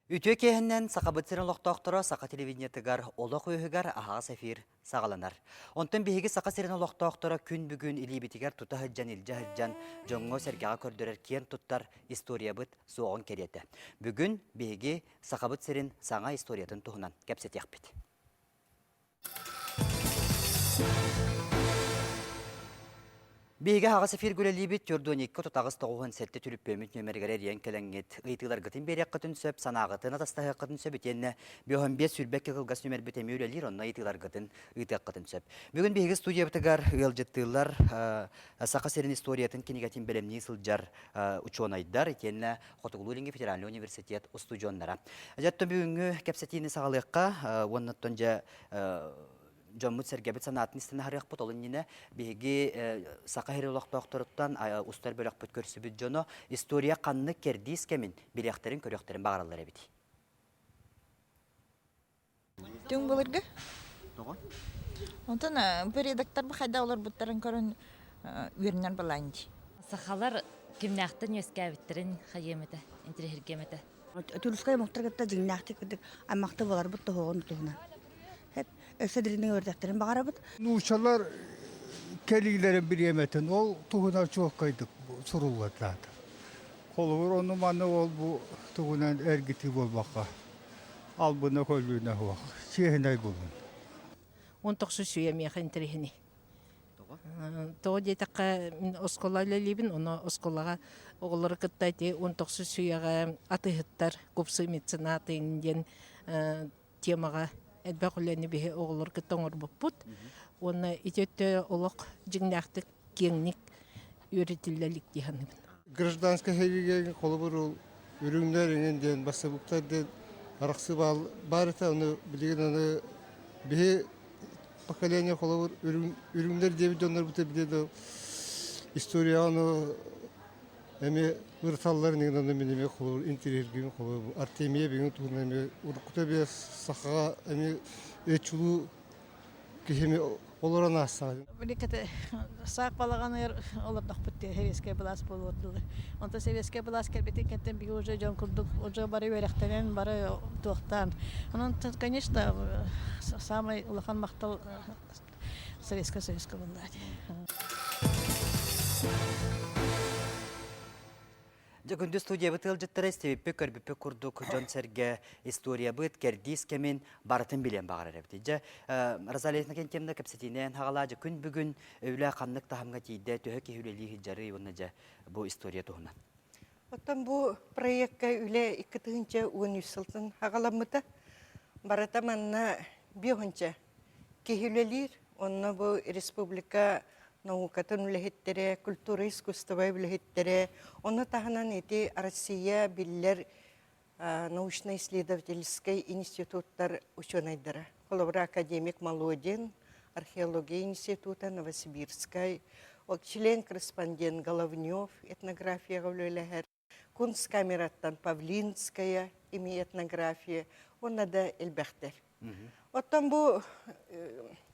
Үтүө киэһэннэн Сахабыт сирин олохтоохторо саха телевидениетыгар олох үөһүгэр аһаҕас эфир саҕаланар. Онтон биһиги Саха сирин олохтоохторо күн бүгүн илиибитигэр тута сылдьан илдьэ сылдьан дьоҥҥо-сэргэҕэ көрдөрөр киэн туттар историябыт суоҕун кэриэтэ. Бүгүн биһиги Сахабыт сирин саҥа историятын туһунан кэпсэтиэхпит. Биһиги аһаҕас эфиргэ үлэлиибит Тюрдоникка тутаҕыс тоҕуһун сэттэ түлүппүөмүт нүөмэригэр эрийэн кэлэҥҥит ыйытыыларгытын биэриэххитин сөп, санааҕытын атастаһыаххытын сөп итиэннэ биоһон биэс сүүрбэккэ кылгас нүөмэрбит эмиэ үлэлиир, онно ыйытыыларгытын ыытыаххытын сөп. Бүгүн биһиги студиябытыгар ыалдьыттыыллар Саха сирин историятын кинигэтин бэлэмнии сылдьар учуонайдар итиэннэ Хотугулуу-Илиҥҥи федеральнай университет устудьуоннара. Дьэ, оттон бүгүҥҥү кэпсэтиини саҕалыахха уонна оттон дьэ дьоммут-сэргэбит санаатын истэн аһарыахпыт. Ол иннинэ биһиги Саха сирин олохтоохторуттан устар бөлөхпүт көрсүбүт дьоно история ханнык кэрдиис кэмин билиэхтэрин-көрүөхтэрин баҕараллар эбит. Түҥ былыргы. Тоҕо? Онтон бу редактор хайда олорбуттарын көрөн үөрэнэр балаан дии. Сахалар кимнээхтэн үөскээбиттэрин хайыам этэ, интириэһиргиэм этэ. Тюркскай омуктар кытта дьиҥнээхтик кырдык аймахты буоларбыт тоһоҕун туһунан. Өссө дириҥник үөрдэхтэрин баҕарабыт. Нууччалар кэлиилэрин бириэмэтин ол туһунан чуолкайдык суруллатаата. Холобур, ону маны ол бу тугунан эргитии буолбакка албына көлүүнэ суох, чиэһинэй булун. Он тохсус сүйэ миэхэ интэриэһинэй. Тоҕо диэтэххэ, мин оскуола үлэлиибин, ону оскуолаҕа оҕолору кытта ити он тохсус сүйэҕэ атыыһыттар, купсы меценаты диэн темаҕа элбэх үлэни биһи оҕолору кытта оҥорбуппут. Уонна ити өттө олох дьиҥнээхтик киэҥник үөрэтиллэ илик дии саныыбын. Гражданскай сэриигэ холобур ол үрүҥнэр иҥин диэн бассабыктар диэн арахсыы баар этэ ону билигин аны биһи поколение холобур үрүҥнэр диэбит дьоннорбут билигин историяҕа ону эмиэ ырыталларын иҥин ону мин эмиэ холобур интэриэһиргиибин холобур Артемия бүгүн туһунан эмиэ уруккута эмиэ сахаҕа эмиэ чулуу киһини олорон аастаҕа. Биликкэтэ саак балаҕаныгар олордохпут дии сэбиэскэй былаас буолуор дылы. Онтон сэбиэскэй былаас кэлбитин кэнниттэн биһиги уже дьон курдук уже бары үөрэхтэнэн, бары туохтаан. Онон, конечно, самай улахан махтал Советскай Союзка буолла Дьэ, күндү студиябыт ыалдьыттара истибиппит, көрбүппүт курдук дьон-сэргэ историябыт, кэрдиис кэмин барытын билиэн баҕарар эбит. Дьэ, Розалия Иннокентьевна кэпсэтиинэн хаҕалаа, дьэ, күн бүгүн үлэ ханнык таһымҥа тиийдэ, төһө киһи үлэлии сылдьарый уонна дьэ, бу история туһунан. Оттон бу проекка үлэ 2013 сылтан хаҕаламмыта. Барыта манна биэһунча киһи үлэлиир. Онно бу республика наукатын үлэһиттэрэ, культура искусство үлэһиттэрэ, ону таһынан ити Россия биллэр научно-исследовательскай институттар учуонайдара. Холобура, академик Молодин, археология института, Новосибирскай, член-корреспондент Головнев этнографияҕа үлэлэһэр, Кунсткамераттан Павлинская ими этнография уонна да элбэхтэр. Оттон бу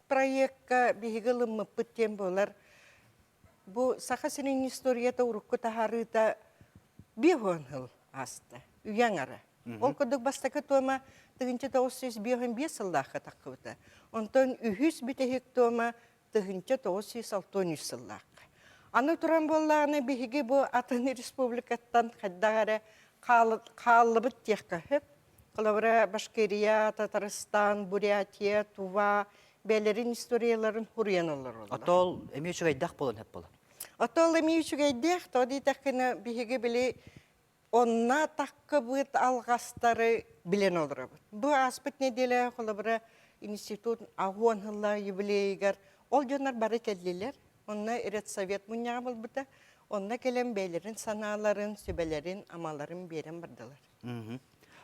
проекка биһиги ылыммыппыт диэн буолар бу Саха сирин историята урукку таһаарыыта биэс сыл ааста, үйэ аҥара. Ол курдук бастакы туома 1955 сыллаахха таххыбыта. Онтон үһүс бүтэһик туома 1963 сыллаахха. Аны туран буоллаҕына биһиги бу атын республикаттан хайдах эрэ хааллыбыт диэххэ сөп. Холобура, Башкирия, Татарстан, Бурятия, Тува бэйэлэрин историяларын суруйан олороллор. Отол эмиэ үчүгэйдэх буолан сөп буолар. Отол эмиэ үчүгэйдэх, тоҕо диэтэххинэ биһиги били Онно таккыбыт алҕастары билэн олоробут. Бу ааспыт нэдиэлэ холобура институт аҕуон сыллаах юбилейыгар ол дьоннор бары кэллилэр. Онно редсовет мунньаҕа буолбута. Онно кэлэн бэйэлэрин санааларын, сүбэлэрин, амаларын биэрэн бардылар.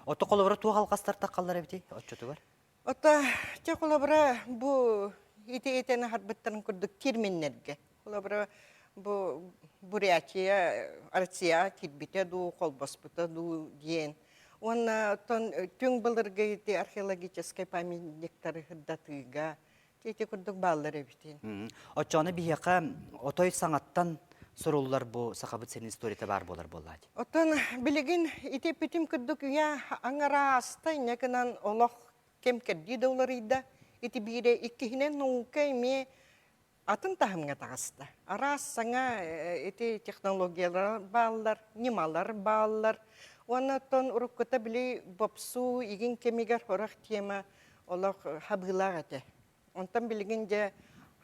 Ото холобура туох алҕастар таххаллар эбитий оччотугар? Ото чэ холобура бу ити этэн аһарбыттарын курдук терминнэргэ. Холобура бу Бурятия Россияҕа киирбитэ дуу, холбоспута дуу диэн. Уонна оттон түҥ былыргы ити археологическай памятниктары сырдатыыга ити курдук бааллар эбитин. Оччоҕуна биһиэхэ отой саҥаттан суруллар бу Сахабыт сирин историята баар буолар буоллаат. Оттон билигин ити эппитим курдук үйэ аҥара ааста, инньэ гынан олох кэм кэрдии да уларыйда. Ити биирэ иккиһинэн наука эмиэ атын таһымҥа таҕыста. Араас саҥа ити технологиялар бааллар, ньымалар бааллар. Уонна оттон уруккута били бопсуу игин кэмигэр сорох тема олох хабыылаах этэ. Онтон билигин дьэ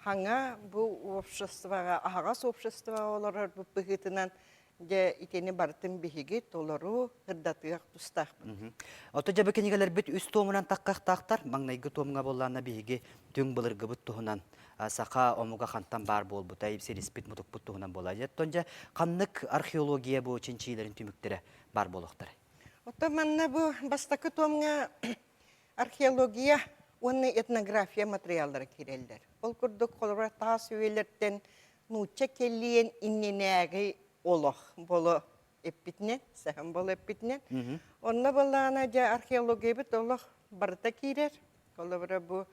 хаҥа бу обществоҕа, аһаҕас обществоҕа олорор быһыытынан дьэ итини барытын биһиги толору сырдатыах тустаахпыт. Ото дьэ бу кинигэлэрбит үс туомунан таххахтаахтар. Маҥнайгы туомҥа буоллаана биһиги түҥ былыргыбыт туһунан саха омуга хантан баар буолбута, силиспит мутукпут туһунан буолар. Оттон дьэ ханнык археология бу чинчиилэрин түмүктэрэ баар буолуохтарай? Оттон манна бу бастакы туомҥа археология уонна этнография матырыйааллара киирэллэр. Ол курдук холобура таас үйэлэртэн нуучча кэлиэн иннинээҕи олох боло эппитинэн, сэһэн боло эппитинэн. Онно былаана дьэ археологиябыт олох барыта киирэр. Холобура бу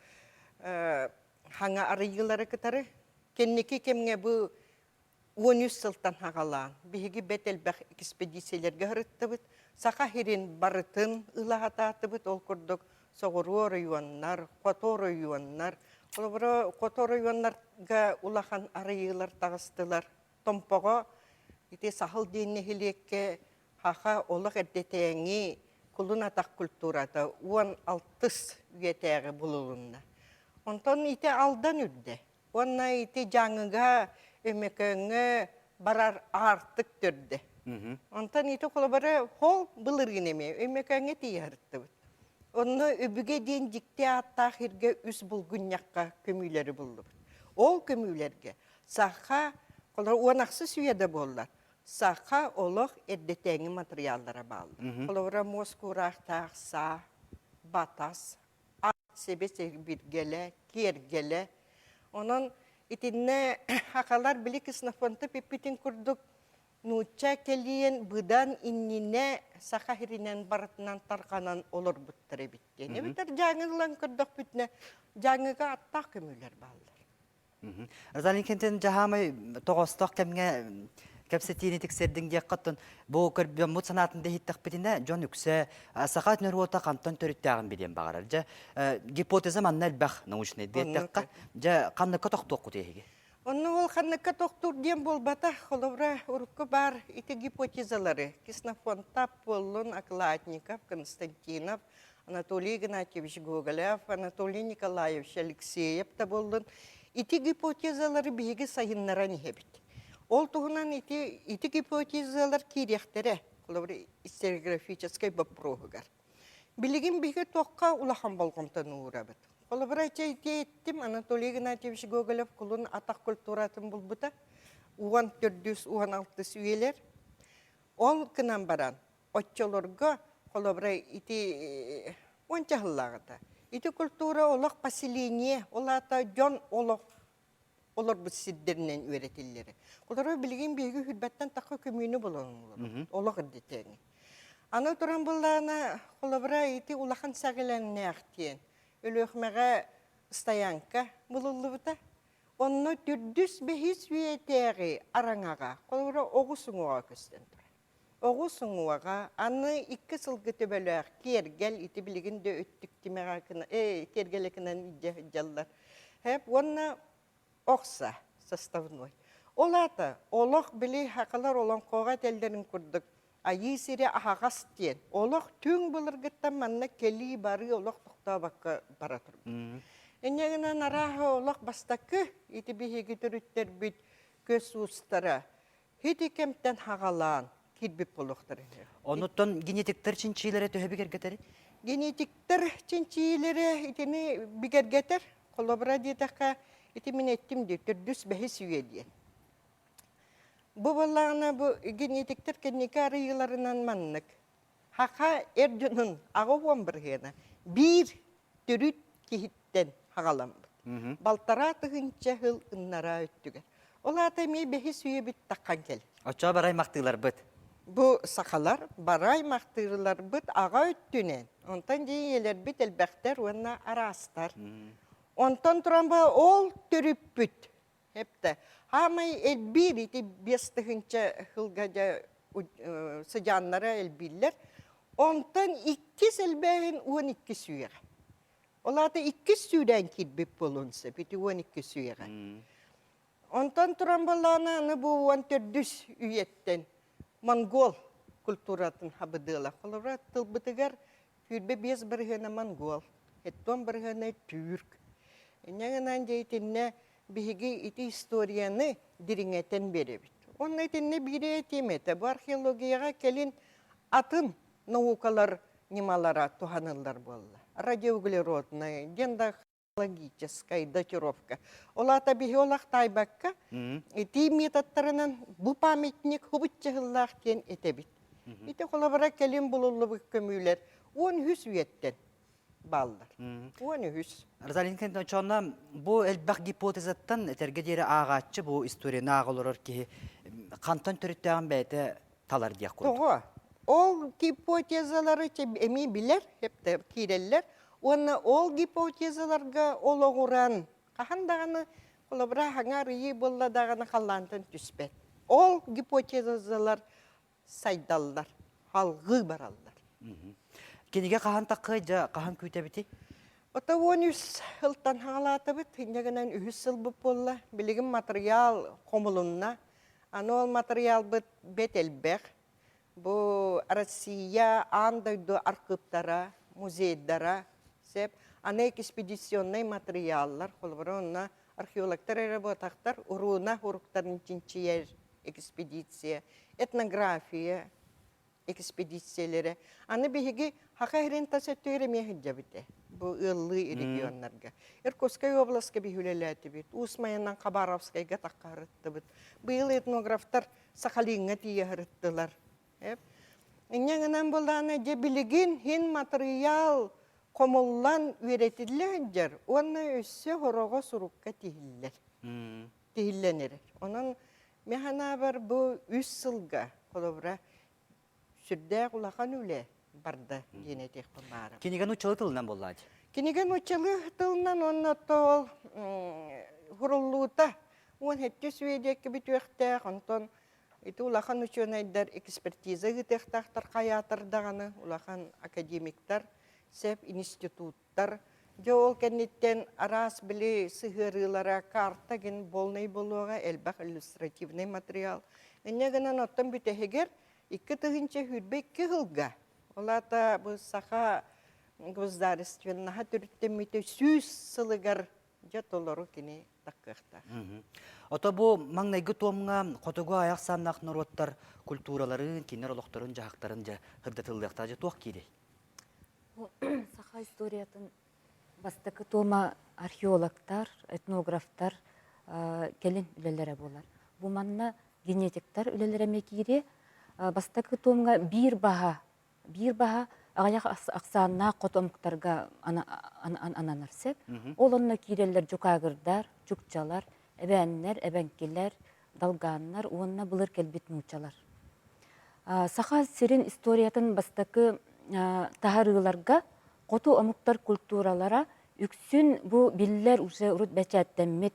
хаҥа арыйыылары кытары кэнники кэмҥэ бу 13 сылтан хаҕалаан биһиги бэт элбэх экспедициялэргэ сырыттыбыт. Саха сирин барытын ыла сатаатыбыт. Ол курдук соҕуруу оройуоннар, хоту оройуоннар. Холобура, хоту оройуоннарга улахан арыйыылар таҕыстылар. Томпоҕо ити Саһыл диэн нэһилиэккэ Хаха олох эрдэтээҥи кулун атах культурата 16 үйэтээҕи булулунна. Онтон ити Алдан үрдэ. Уонна ити Дьааҥыга, Өймөкөөҥҥө барар аартык төрдө. Онтон ити холобура хол былырыын эмиэ Өймөкөөҥҥө тиийэ сырыттыбыт. Онно Өбүгэ диэн дьикти ааттаах сиргэ үс булгунньахха көмүүлэри буллубут. Ол көмүүлэргэ саха холобура уон ахсыс үйэ да буоллар, саха олох эрдэтээҥи матырыйааллара бааллар. Холобура муос куураахтаах саа, батас, ат сэбэ-сэбиргэлэ, киэргэлэ. Онон итиннэ хахалар били Ксенофонтов эппитин курдук нуучча кэлиэн быдан иннинэ саха сиринэн барытынан тарҕанан олорбуттар эбит диэн. Эбэтэр Дьааҥы ылан көрдөхпүтүнэ Дьааҥыга аттаах көмүүлэр бааллар. Розалин Кентин дьаһаамай тоҕостоох кэмҥэ кэпсэтиини тиксэрдиҥ диэххэ оттон бу көрбөммут санаатын да иһиттэхпитинэ дьон үксэ саха норуота хантан төрүттээҕин билиэн баҕарар. Дьэ гипотеза манна элбэх научнай диэтэххэ дьэ ханныкка тохтуоххут эһиги? Онно ол ханныкка тохтуур диэн буолбатах. Холобура, урукку баар ити гипотезалары Ксенофонтап буоллун, Окладников, Константинов, Анатолий Игнатьевич Гоголев, Анатолий Николаевич Алексеев да буоллун, ити гипотезалары биһиги сайыннаран иһэбит. Ол туһунан ити, ити гипотезалар киириэхтэрэ, холобура, историографическай боппуруоһугар. Билигин биһиги туохха улахан болҕомтону уурабыт? Холобура, ити эттим, Анатолий Игнатьевич Гоголев кулун атах культуратын булбута. Уон төрдүс, уон алтыс үйэлэр. Ол гынан баран, Оччолорго, холобура, ити уонча сыллааҕыта ити культура олох поселение, ол аата дьон олох олорбут сирдэринэн үөрэтиллэрэ. Холобура, билигин биһиги хүрбэттэн тахха көмүүнү булан олоробут, олох эрдэтээҥи. Аны туран буллаҕына, холобура, ити улахан сэҕилэҥнээх диэн Өлүөхүмэҕэ стоянка булуллубута. Онно төрдүс бэһис үйэтээҕи араҥаҕа, холобура, оҕус уҥуоҕа көстөн турар. Оҕус уҥуоҕа, аны икки сылгы төбөлөөх киэргэл ити билигин да өттүк тимэҕэ гына ээ киэргэлэ гынан илдьэ сылдьаллар. Һэп уонна охса составной. Ол аата олох били сахалар олоҥхоҕо этэллэрин курдук айыы сирэ аһаҕас диэн олох түҥ былыргыттан манна кэлии-барыы олох тохтообокко бара турбут. Инньэ гынан арааһа олох бастакы ити биһиги төрүттэрбит көс уустара Ити кэмтэн хаҕалаан киирбит буолуохтара үһү. Онуттан генетиктэр чинчиилэрэ төһө бигэргэтэрий? Генетиктэр чинчиилэрэ итини бигэргэтэр. Холобура диэтэххэ, ити мин эттим дии, төрдүс бэһис үйэ диэн. Бу буоллаҕына бу генетиктэр кэнники арыйыыларынан маннык. Саха эр дьонун 80 бырыһыана биир төрүт киһиттэн хаҕаламмыт. Балтараа тыһыынча сыл ыннараа өттүгэр. Ол аата эмиэ бэһис үйэбит таххан кэлэр. Оччоҕо барай махтыыларбыт. Бу сахалар барай махтыыларбыт аҕа өттүнэн, онтон дьэ ийэлэрбит элбэхтэр уонна араастар. Онтон туран бу ол төрүппүт. Эптэ. Хаамай элбиир ити 5000 сылга дьэ сыдьааннара элбииллэр. Онтон иккис элбээһин 12 сүйэҕэ. Ол аата иккис сүүрээн киирбит буолуон сөп ити 12 сүйэҕэ. Онтон туран буоллаҕына аны бу 14 үйэттэн монгол культуратын хабыдыала. Холобура тылбытыгар 25 бырыһыана монгол, 70 бырыһыана түүрк. Инньэ гынан дьэ итиннэ биһиги ити историяны дириҥэтэн биэрэбит. Онно итиннэ биири этиим этэ. Бу археологияҕа кэлин атын наукалар ньымалара туһаныллар буолла. Радиоуглеродная, логическая датировка. Ол аата биһи олох таайбакка ити методтарынан бу памятник хубуччаһыллаах диэн этэбит. Ити холобура кэлин булуллубут көмүүлэр 13 үйэттэн бааллар. 13. Розалина Константиновна, бу элбэх гипотезаттан этэргэ диэри ааҕааччы бу историяны ааҕа олорор киһи хантан төрүттээҕин бэйэтэ талар диэх курдук. Тоҕо? Ол гипотезалары эмиэ билэр, киирэллэр. Уонна ол гипотезаларга олоҕуран хаһан даҕаны холобура хаҥа арыйыы буолла даҕаны халлаантан түспэт. Ол гипотезалар сайдаллар, алгыы бараллар. Кинигэ хаһан таххыай дьэ хаһан күүтэбитий? Ото 13 сылтан хаалаатыбыт, инньэ гынан үһүс сылбыт буолла. Билигин матырыйаал хомулунна. Аны ол матырыйаалбыт бэт элбэх. Бу Россия аан дойду архыыптара, музейдара, сеп, аны экспедиционнай матырыйааллар, холобура онно археологтар эрэ буотахтар, урууна уруктарын чинчийэр экспедиция, этнография экспедициялэрэ. Аны биһиги Хаха сирин тас өттүгэр эмиэ сылдьабыт бу ыаллыы регионнарга. Иркутскай областка биһи үлэлээтибит, Уус Майанан Хабаровскайга таххарыттыбыт. Быйыл этнографтар Сахалиҥҥа тиийэ сырыттылар. Инньэ гынан булаана дьэ билигин хин матырыйаал хомуллан үөрэтиллэ сылдьар уонна өссө хороҕо сурукка тиһиллэр. Тиһиллэн эрэр. Онон мин санаабар бу үс сылга холобура сүрдээх улахан үлэ барда диэн этиэхпин баарым. Кинигэ нууччалыы тылынан буоллаат? Кинигэ нууччалыы тылынан уонна ол хуруллуута 17 үйэ диэки бүтүөхтээх, онтон ити улахан учуонайдар экспертиза ыытыахтаахтар хайаатар даҕаны улахан академиктар, сеп институттар. Дьэ ол кэнниттэн араас били сыһыарыылара карта гин полный буолуоҕа, элбэх иллюстративный материал. Инньэ гынан оттон бүтэһигэр 2022 сылга, ол аата бу саха государственноһа төрүттэммитэ 100 сылыгар дьэ толору кини таккыахтаах. Ото бу маҥнайгы туомҥа хотугу айах саннах норуоттар культураларын, кинилэр олохторун-дьаһахтарын дьэ сырдатыллыахтаах дьэ туох киирэй? Саха историятын бастакы туома археологтар, этнографтар кэлин үлэлэрэ буолар. Бу манна генетиктар үлэлэрэ эмиэ киириэ. Бастакы туомҥа биир баһа, биир баһа аҕыйах ахсааннаах хот омуктарга ананар сөп. Ол онно киирэллэр дьукаагырдар, чукчалар, эбээннэр, эбэҥкилэр, долганнар уонна былыр кэлбит нууччалар. Саха сирин историятын бастакы таһарыыларга хоту омуктар культуралара үксүн бу биллэр уже урут бэчээттэммит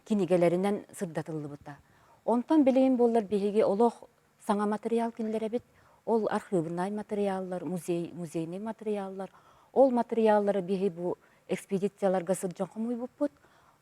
кинигэлэринэн сырдатыллыбыта. Онтон билигин буоллар биһиги олох саҥа материал киллэрэбит. Ол архыыбынай материаллар, музей, музейный материаллар. Ол материаллары биһи бу экспедицияларга сылдьан хомуйбуппут.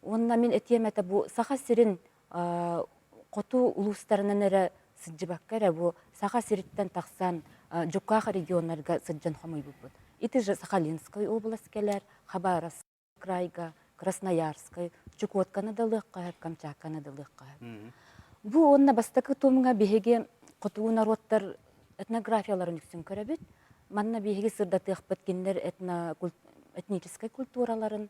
Уонна мин этиэм этэ бу Саха сирин хоту улуустарынан эрэ сылдьыбакка эрэ бу Саха сириттэн тахсан Дьуккаах регионнарга сылдьан хомуйбуппут. Ити же Сахалинскай область кэлэр, Хабаровск крайга, Красноярскай, Чукотканы да ылыахха сөп, Камчатканы да ылыахха сөп. Бу уонна бастакы тумҥа биһиги хотугу норуоттар этнографияларын үксүн көрөбүт. Манна биһиги сырдатыахпыт кинилэр этническай культураларын,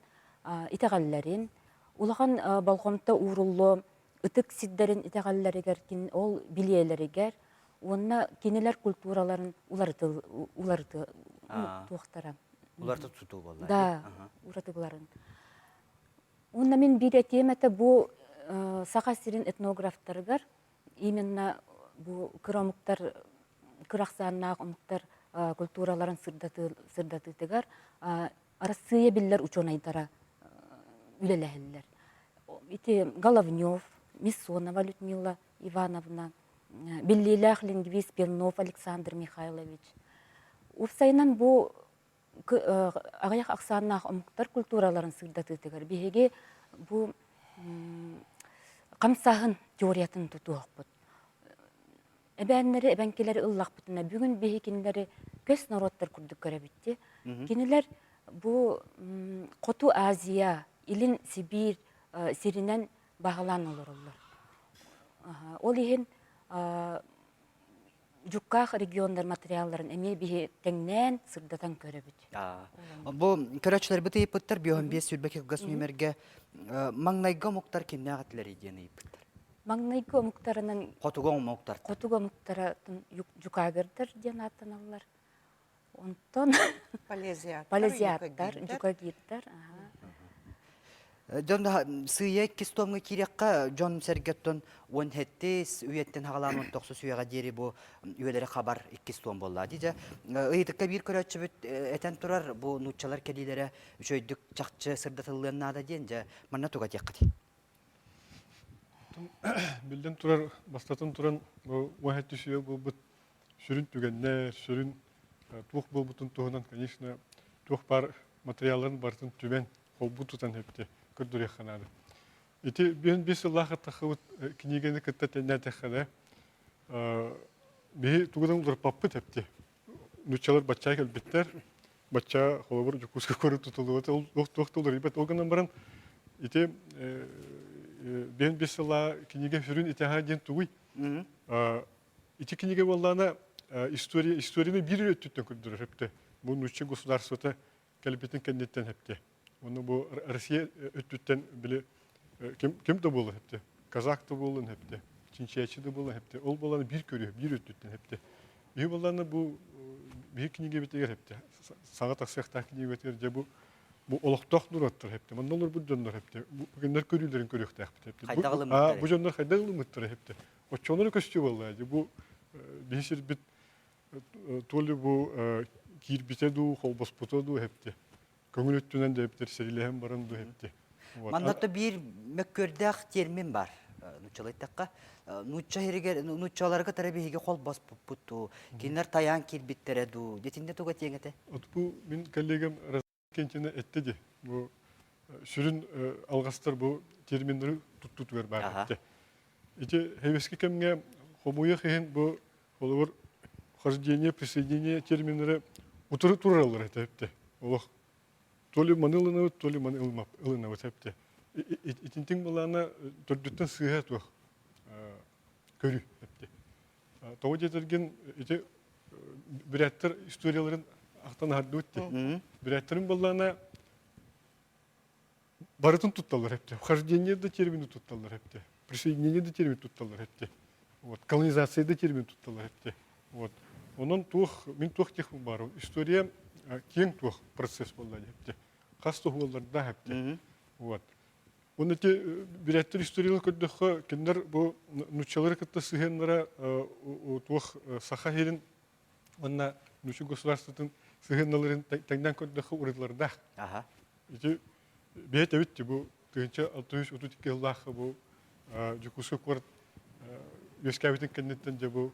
итэҕэллэрин, улахан болҕомто ууруллуо ытык сирдэрин итэҕэллэригэр, ол билиэлэригэр уонна кинилэр культураларын уларыты уларыты туохтара уларыта тутуу буолла да уратыларын уонна мин биир этиэм этэ бу саха сирин этнографтарыгар именно бу кыра омуктар кыра ахсааннаах омуктар культураларын сырдатыытыгар Арассыыйа биллэр учуонайдара үлэлэһэллэр. Ити Головнев, Миссонова Людмила Ивановна, биллиилээх лингвист Пернов Александр Михайлович. Уопсайынан бу аҕыйах ахсааннаах омуктар культураларын сырдатыытыгар биһиги бу хамсааһын теориятын тутуохпут. Эбээннэри, эбэҥкилэри ыллахпытына, бүгүн биһи кинилэри көс норуоттар курдук көрөбүт дии. Кинилэр бу Хоту Азия, Илин Сибиир сиринэн баһылаан олороллор. Ол иһин дьуккаах регионнар материалларын эмиэ биһи тэҥнээн, сырдатан көрөбүт. Бу көрөөччүлэрбит ыйыппыттар 55 сүүрбэ кылгас нүөмэргэ маҥнайгы омуктар кимнээх этилэрий диэн ыйыппыттар. Маҥнайгы омуктарынан Хотугу омуктар. Хотугу омуктара дьукаагырдар диэн ааттаналлар. Онтон Полезиаттар, полезиаттар, дьукагирдар. Дьон сыыйа иккис томҥа киириэххэ дьон сэргэттэн уон сэттис үйэттэн хаҕалаан он тохсус үйэҕэ диэри бу үйэлэри хабар иккис том буолла. Дии дьэ ыйытыкка биир көрөөччүбүт этэн турар бу нууччалар кэлиилэрэ үчүгэйдик чахчы сырдатыллыан наада диэн дьэ манна туга диэххит. Биллэн турар, бастатан туран бу уон сэттис үйэ буолбут сүрүн түгэннэр, сүрүн туох буолбутун туһунан, конечно, туох баар материалларын барытын түмэн, холбуу тутан эпти көрдөрүөххэ наада. Ити биэн биир сыллаах таххыбыт кинигэни кытта тэннээтэххэ биһи тугунан уларыппаппыт эпти. Нуччалар бачча кэлбиттэр, бачча холобур Дьокуускай куорат тутуллубата ол туох да уларыйбат. Ол гынан баран ити биэн биир сыллаа кинигэ сүрүн итэҕэ диэн тугуй? Ити кинигэ буоллаана история историяны биир өттүттэн көрдөрөр эптэ. Бу нуучча государствота кэлбитин кэнниттэн эптэ. Уонна бу Россия өттүттэн били ким, ким да буолан эптэ. Казак да буолан эптэ. Чинчээччи да буолан эптэ. Ол буолан биир көрүү, биир өттүттэн эптэ. Биһи буоллаана бу биһи кинигэбитигэр эптэ. Саҥа тахсыахтаах кинигэбитигэр дьэ бу бу олохтоох норуоттар эптэ. Манна олорбут дьоннор эптэ. Бу кинилэр көрүүлэрин көрүөхтээхпит эптэ. Бу дьоннор хайдах ылыммыттара эптэ. Оччолору көстүү буолла дии. Бу биһи сирбит то ли бу киирбитэ дуу, холбоспута дуу эпти. Көҥүл өттүнэн да эптер сэрилэһэн баран дуу эпти. Манна биир мөккүөрдээх термин бар. Нууччалыйтахха нуучча сиригэр нууччаларга тара биһиги холбоспуппут дуу, кинилэр тайаан киирбиттэрэ дуу, дитинде туга тиэҥ этэ? Вот бу мин коллегам Кентини этте ди. Бу сүрүн алҕастар бу терминнери туттутугар баар этте. Ити хевески кэмҥэ хомуйах иһин бу холобур хождение, присоединение терминнери утары турараллар этэ эпте. Олох то ли маны ылынабыт, то ли маны ылынабыт эпте. Итинтиҥ былаана төрдүттэн сыыһа туох көрүү эпте. Тоҕо диэтэргин ити бүрээттэр историяларын ахтан аһардыбыт дии. Бүрээттэрин буоллаҕына барытын тутталлар эптэ. Вхождение да термини тутталлар эптэ. Присоединение да термин тутталлар эптэ. Вот. Колонизация да термин тутталлар эптэ. Вот. Онон туох, мин туох тех баар. История киэҥ туох процесс буолла эптэ. Хас туһуоллардаах эптэ. Вот. Уонна ити бүрээттэр историяларын көрдөххө, кинилэр бу нууччалары кытта сыһыаннара туох Саха сирин уонна нуучча государствотын сыһыанналарын тэҥнээн көрдөххө уратылардаах. Ити бэйэ эбит бу 1632 сыллаахха бу Дьокуускай куорат үөскээбитин кэнниттэн дьэ бу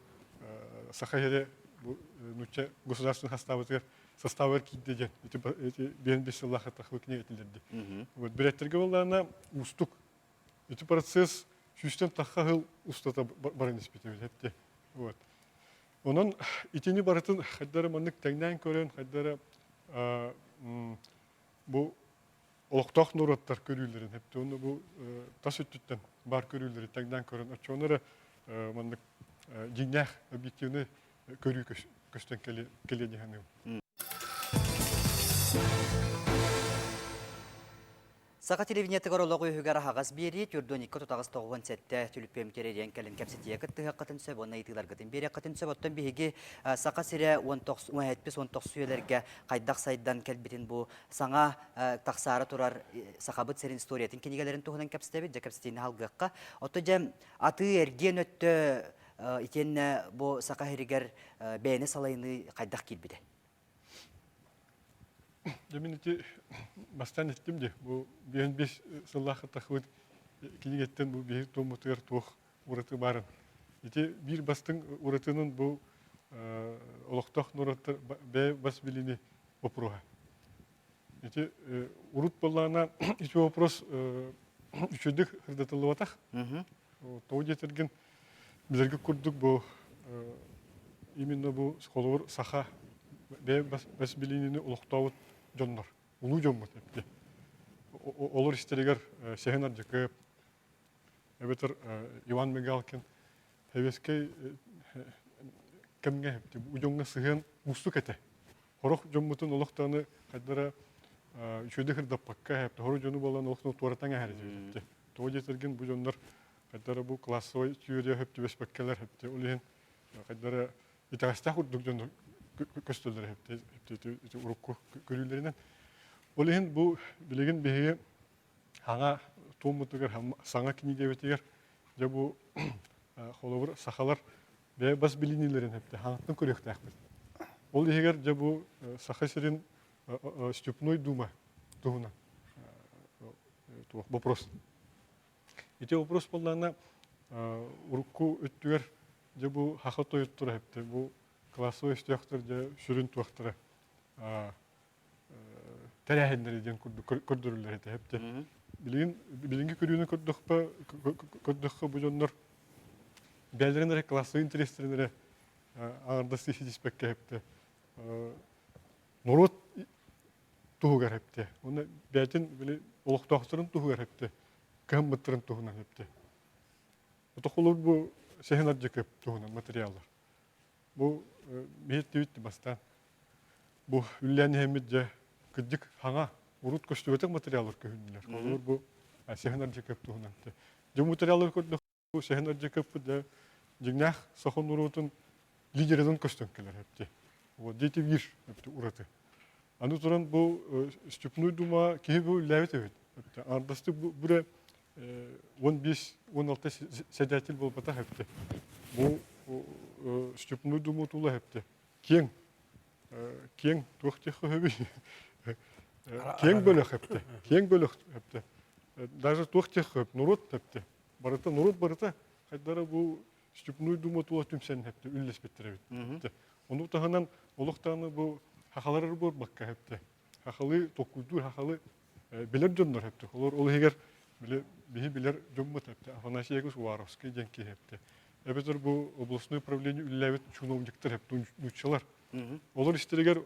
Саха сирэ бу нуучча государствотын састаабытыгар составар киирдэ диэн ити ити биэн бес сыллаах тахлы кини этилэрди. Вот бүрээттэргэ буоллаҕына уустук. Ити процесс сүүстэн тахха сыл устата баран испит эбит эпти. Вот. Онон итини барытын хайдары маннык тэҥнээн көрөн, хайдары бу олохтоох норуоттар көрүүлэрин эпти уонна бу тас өттүттэн баар көрүүлэри тэҥнээн көрөн оччоҕуна эрэ маннык дьиҥнээх объективный көрүү көстөн кэлиэ дии саныыбын. Саха телевидениетыгар олох үөһүгэр аһаҕас биэрии 42 тутаҕас 97 түлүппүөм кэрийэн кэлин кэпсэтиэ кыттыһыаххытын сөп уонна ыйытыыларгытын биэриэххитин сөп. Оттон биһиги Саха сирэ 19 үйэлэргэ хайдах сайдан кэлбитин бу саҥа тахсаары турар Сахабыт сирин историятын кинигэлэрин туһунан кэпсэтэбит. Дьэ кэпсэтиини салгыахха. Оттон дьэ атыы эргиэн өттө Итиэннэ бу Саха сиригэр бэйэни салайыныы хайдах киирбитэ? Дьэ мин ити бастаан эттим дии, бу биэн бес сыллаах тахыбыт. кинигэттэн бу биһи туоммутугар туох ураты баарын. Ити биир бастыҥ уратынын бу олохтоох норуоттар бэйэ бас билини боппуруоһа. Ити урут буоллаҕына ити вопрос үчүгдүк ырдатыллыбатах. Тоҕо диэтэргин билэргэ курдук бу именно бу холобур саха бэйэ бас билиинини олохтообут дьоннор, улуу дьоммут эпти. Олор истэригэр Сэһэн Ардьакыап, эбэтэр Иван Мигалкин Сэбиэскэй кэмҥэ бу дьоҥҥо сыһыан уустук этэ. Сорох дьоммутун олох даҕаны хайдара үчүгэйдик ырдаппакка сорох дьону буолан олох туоратан эһэр этибит. Тоҕо диэтэргин бу дьоннор хайдара бу классовай теория хөп түбэспэккэлэр хэпти. Ол иһин хайдара итэҕэстээх курдук дьоннор көстөллөр хэпти урукку көрүүлэринэн. Ол иһин бу билигин биһиги саҥа туоммутугар саҥа кинигэбитигэр дьэ бу холобур сахалар бэйэ бас билиниилэрин эптэ хаҥаттан көрүөхтээхпит. Ол иһигэр дьэ бу Саха сирин Степной Дума туһунан туох вопрос. Ити вопрос буоллаҕына урукку өттүгэр дьэ бу саха тойотторо эптэ бу классовай өстөөхтөр дьэ сүрүн туохтара тэрээһиннэри диэн курдук көрдөрүллэр этэ эптэ. Билигин билиҥҥи көрүүнү көрдөхпө көрдөххө бу дьоннор бэйэлэрин эрэ классовай интэриэстэрин эрэ аҥардастыы ситиспэккэ эптэ. Норуот туһугар эптэ. Уонна бэйэтин били олохтоохторун туһугар эптэ. Кыһаммыттарын туһунан эптэ. Отохолор бу Сэһэн Ардьакып туһунан материаллар. Бу биһиттибит бастаан. Бу үллээн иһэммит дьэ кырдьык хаҥа урут көстүбэтэх материаллар көһүннүлэр. Холобур бу Сэһэн Ардьакып туһунан. Дьэ материаллар көрдөх бу Сэһэн Ардьакыппыт дьэ дьиҥнээх саха норуотун лидеринэн көстөн кэлэр эпти. Вот дети биир эпти ураты. Аны туран бу Степной Дума киһи бу үллээбит эбит. Ардастык бу бүрэ 15-16 сэдээтэл буолбатах эбитэ. Бу Степной Дума туула эбитэ. Киэҥ киэҥ туох диэх өбүй киэҥ бөлөх эбитэ. Киэҥ бөлөх эбитэ. Даже туох диэх өп норуот эбитэ. Барыта норуот барыта хайдара бу Степной Дума тула түмсэн эбитэ үллэспиттэр эбит. Ону таһынан олох даҕаны бу хахалар буолбакка эбитэ. Хахалы толкуйдуур хахалы билэр дьоннор эптэ. Олор ол иһигэр биһи билэр дьоммут эптэ. Афанасий Яковлевич Уваровский диэн киһи эптэ. Эбэтэр бу областной управление үлэлээбит чиновниктар эптэ, нууччалар. Олор истэригэр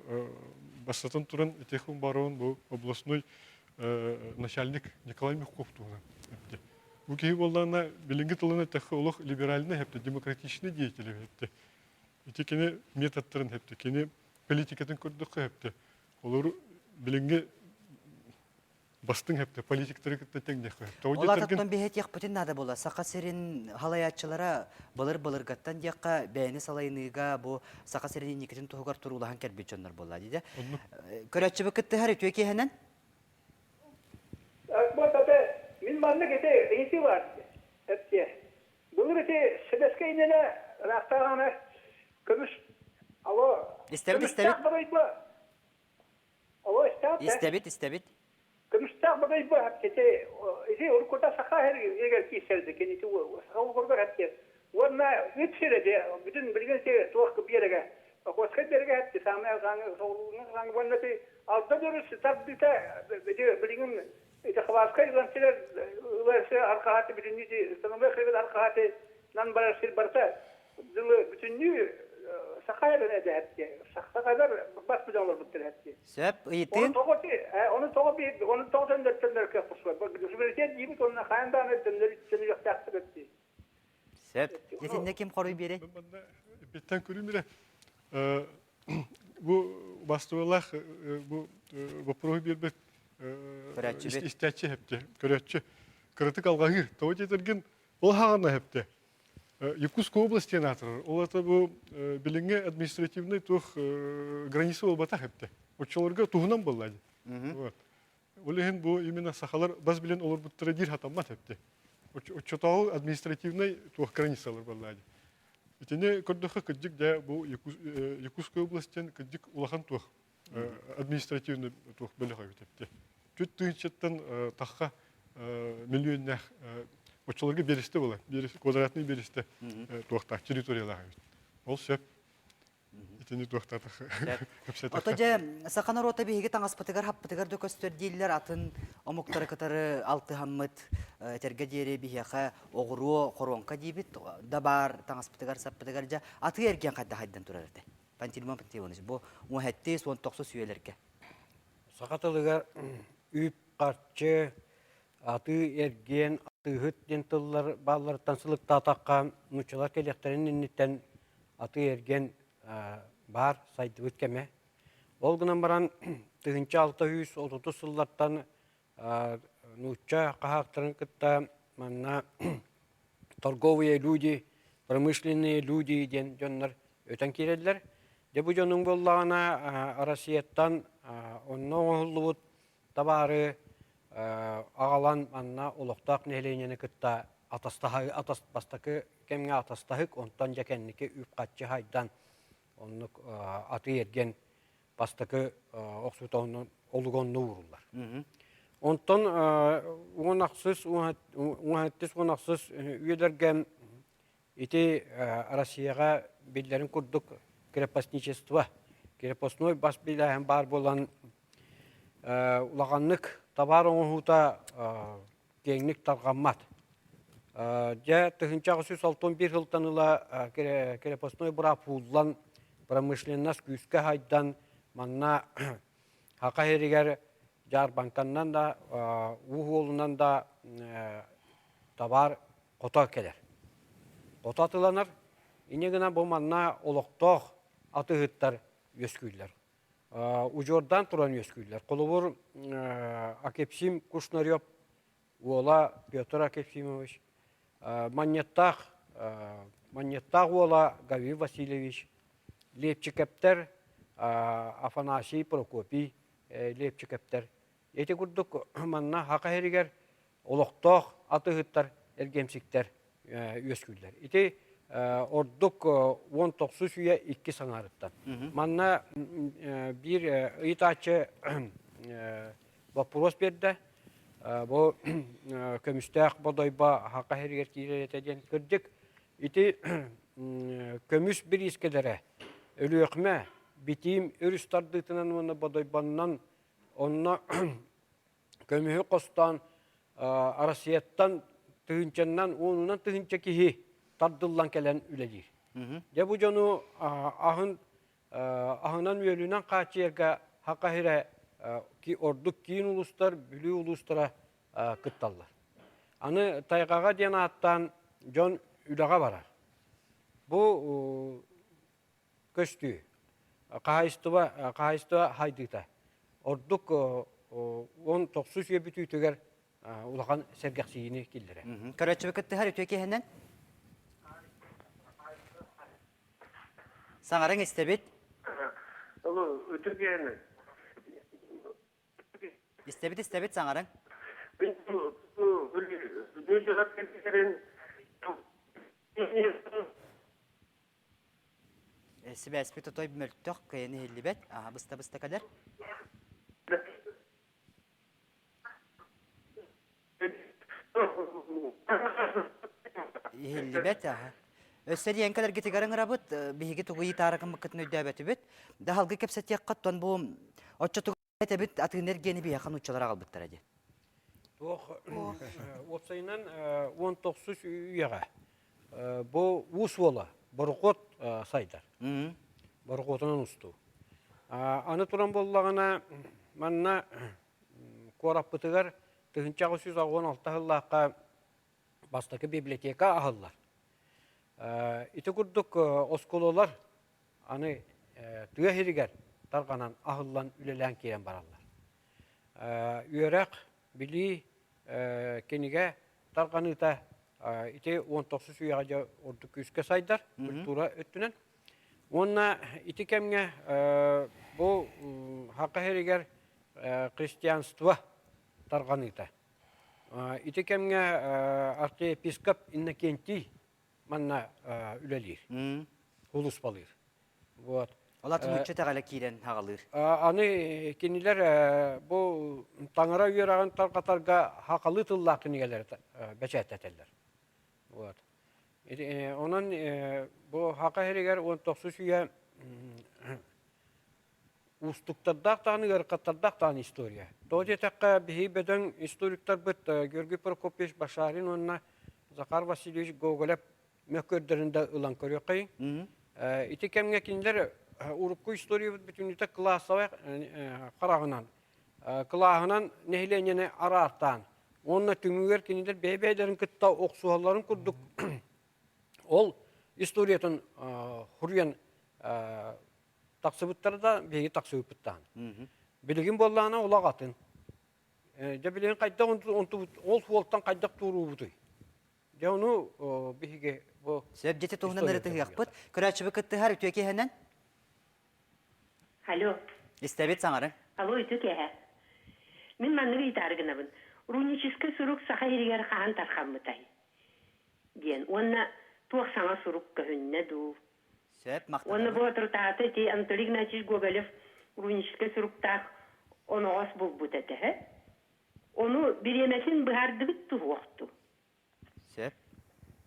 бастатан туран Тихон Барон бу областной начальник Николай Мягков туһунан эптэ. Бу киһи буоллаҕына билиҥҥи тылынан эттэххэ олох либеральный эптэ, демократичный деятель эптэ. Ити кини методтарын эптэ, кини политикатын көрдөххө эптэ. Олору билиҥҥи бастыҥ эптэ политиктары кытта тэҥнэххэ. Ол ататтан биһэтиэхпитин наада буола. Саха сирин халайааччылара былыр-былыргаттан диэххэ бэйэни салайыныыга бу Саха сирин инникитин туһугар туруулаһан кэлбит дьоннор буолла диде. Көрөөччүбүт кыттыһар үтүө киэһэнэн. Вот это мин маннык ити ыйытыы бар эптиэ. Былыр ити сэбэскэ иннинэ ыраахтааҕы көмүс алло Истэбит, истэбит. көмүстээх бодойбо алло истэбит Истэбит, истэбит. Көмүстээх бодойбо ити ити уруккута саха егер киирсэрди кини ити саха угургар хэтти уонна үт сирэ де бүтүн билигин ити туох биэрэгэ Охотскай биэрэгэ хэтти саамай арҕааҥы соҕурууҥҥу арҕааҥы уонна ити алда дөрүс тардыыта ити билигин Ити Хабаровскай ылан сирэр ылар сир арҕаһааты бүтүннүү ити становой хребет арҕаһааты нан барар сир барыта дылы бүтүннүү саха эрэн эдэһэтти. Сахалар бас билэн олорбуттар эһэтти. Сөп, ыйытыын. Оны тоҕо оны тоҕо би оны тоҕо төннөр төннөр кыах Суверенитет диибит онно хаан даҕаны төннөр төннүөхтээхтэр этти. Сөп. Дьэтиннэ ким хоруй биэрэй? Биттэн көрүүм эрэ. Бу бастыбалаах бу боппуруоһу биэрбит истээччи хэпте, көрөөччү. Кыратык алҕаһыыр. Тоҕо диэтэргин ол хаҕана хэпте. Якутская область диэн аатырар. Ол ата бу билиҥҥи административный туох граница буолбатах хэпте. Оччолорго туһунан буолла дии. Вот. Ол иһин бу именно сахалар бас билэн олорбуттара диир хатаммат эбит. Оччотооҕу административнай туох границалар буолла дии. Итини көрдөххө кырдьык дьэ бу Якутская областьтан кырдьык улахан туох административный туох бөлөх эбит эбит. Түт тыһыынчаттан тахха миллионнах оччолорго биэристэ буолар. Квадратный биэристэ туохтаах территориялаах эбит. Ол сөп. Итини туохтаатах кэпсэтэх. Ото дьэ саха норуота биһиги таҥаспытыгар хаппытыгар да көстөр дииллэр атын омуктары кытары алтыһаммыт этэргэ диэри биһиэхэ оҕуруо хоруоҥка диибит да баар таҥаспытыгар саппытыгар дьэ атыы эргиэн хайдах хайдан турар этэ. Пантелеймон Пантелеймонович бу уоһэттиис уон тохсус үйэлэргэ. Саха тылыгар үп, харчы, атыы эргиэн, атыыһыт диэн тыллар баалларыттан сылыктаатахха, нууччалар кэлиэхтэрин инниттэн атыы-эргиэн баар сайдыбыт кэмэ. Ол гынан баран 1630 сыллартан нуучча хаһаактарын кытта манна торговые люди, промышленные люди диэн дьоннор өтөн киирэллэр. Дьэ бу дьонуҥ буоллаҕына Россияттан онно оҥоһуллубут табаары аҕалан манна олохтоох нэһилиэнньэни кытта атастаһыы атас бастакы кэмҥэ атастаһык онтон дьэ кэнники үп-харчы хайдан оннук атыы-эргиэн бастакы охсуута онно олуга онно ууруллар. Онтон уон ахсыс уон уон ахсыс үйэлэргэ Ити Россияҕа биллэрин курдук крепостничество, крепостной бас билээһин баар буолан улаханнык табаар оҥоһуута киэҥник тарҕаммат. Дьэ, 1861 сылтан ыла крепостной быраап ууллан, промышленность күүскэ хайдан, манна Саха сиригэр дьаарбаҥканнан да, уу суолунан да табаар хото кэлэр. Хото атыланар, инньэ гынан бу манна олохтоох атыыһыттар үөскүүллэр. Удьуордаан туран үөскүүллэр. Холобур, Акепсим Кушнарев уола Петр Акепсимович, Манньыттаах Манньыттаах уола Гаврил Васильевич, Лепчикэптэр Афанасий Прокопий Лепчикэптэр. Ити курдук манна Саха сиригэр олохтоох атыыһыттар, эргиэмсиктэр үөскүүллэр. Ити ордук уон тохсус үйэ икки саҥарыттан. Манна биир ыйытааччы боппуруос биэрдэ. Бу көмүстээх бодойбо Саха сиригэр киирэр этэ диэн. Кырдьык, ити көмүс бириискэлэрэ Өлүөхүмэ, Битиим өрүс тардыытынан уонна Бодойбоннон онно көмүһү хостоон Россияттан тыһыынчаннан, уонунан тыһыынча киһи тардыллан кэлэн үлэлиир. Дьэ бу дьону аһын аһынан-үөлүнэн хааччыйарга Саха сирэ ордук киин улуустар, Бүлүү улуустара кытталлар. Аны тайҕаҕа диэн ааттаан дьон үлэҕэ барар. Бу көстүү хаһаайыстыба хаһаайыстыба хайдыыта ордук уон тохсус үйэ бүтүүтүгэр улахан сэргэхсийиини киллэрэр. Көрөөччүбүт кыттыһар үтүө киэһэнэн. Саҥарыҥ истэбит. Алло, үтүө киэһэнэн. Истэбит истэбит саҥарыҥ. Мин Сибээспит отой мөлтөх, кыайан иһиллибэт, быста-быста кэлэр. Иһиллибэт, аха. Өссө диэн кэлэргитигэр ыҥырабыт, биһиги тугу ыйытаары гыммыккытын өйдөөбөтүбүт. Да халгы кэпсэтиэххэ, оттон бу оччотугар этэбит атыыны эргиэни биһиэхэ нууччалар аҕалбыттара дии. Туох уопсайынан уон тохсус үйэҕэ бу уу суола борохуот сайдар. Борохуотунан устуу. Аны туран буоллаҕына манна куораппытыгар 1886 сыллаахха бастакы библиотека аһыллар. Ити курдук оскуолалар аны тыа сиригэр тарҕанан аһыллан үлэлээн киирэн бараллар. Үөрэх, билии, кинигэ тарҕаныыта ити уон тохсус үйэҕэ дьэ ордук күүскэ сайдар культура өттүнэн. Уонна ити кэмҥэ бу Саха сиригэр христианство тарҕаныыта. Ити кэмҥэ архиепископ Иннокентий манна үлэлиир, сулууспалыыр. Вот. Ол атын нуучча итэҕэлэ киирэн аҕалыыр. Аны кинилэр бу таҥара үөрэҕин тарҕатарга хахалыы тыллаах кинигэлэри бэчээттэтэллэр. Вот. Онон бу Хака сиригэр 19 үйэ уустуктардаах даҕаны ыарахаттардаах даҕаны история. Тоҕо диэтэххэ, биһиги бөдөҥ историктарбыт Георгий Прокопьевич Башарин уонна Захар Васильевич Гоголев мөккүөрдэрин да ылан көрүөххэйиҥ. Ити кэмҥэ кинилэр урукку историябыт бүтүннүүтэ кылаассабай хараҕынан, кылааһынан нэһилиэнньэни араартаан уонна түмүгэр кинилэр бэйэ-бэйэлэрин кытта охсуһалларын курдук ол историятын хуруйан тахсыбыттара да биһиги тахсыбыппыттаан. Билигин буоллаҕына олох атын. Дьэ билигин хайдах онтубут ол суолтан хайдах туоруубутуй? Дьэ ону биһиги бу Сөп дьити туһунан ырытыһыахпыт. Көрөөччүбүт кыттыһар үтүө киэһэнэн. Алло. Истэбит саҥары. Алло, үтүө киэһэ. Мин маннык ыйытаары гынабын. Руническай сурук саха иһигэр хаһан тархаммытай? диэн. Уонна туох саҥа сурук көһүннэ дуу? Сөп, Уонна бу отурутаата ити Анатолий Игнатьевич Гоголев руническай суруктаах оноҕос булбут этэ. Ону бириэмэтин быһаардыбыт туһуохту. Сөп.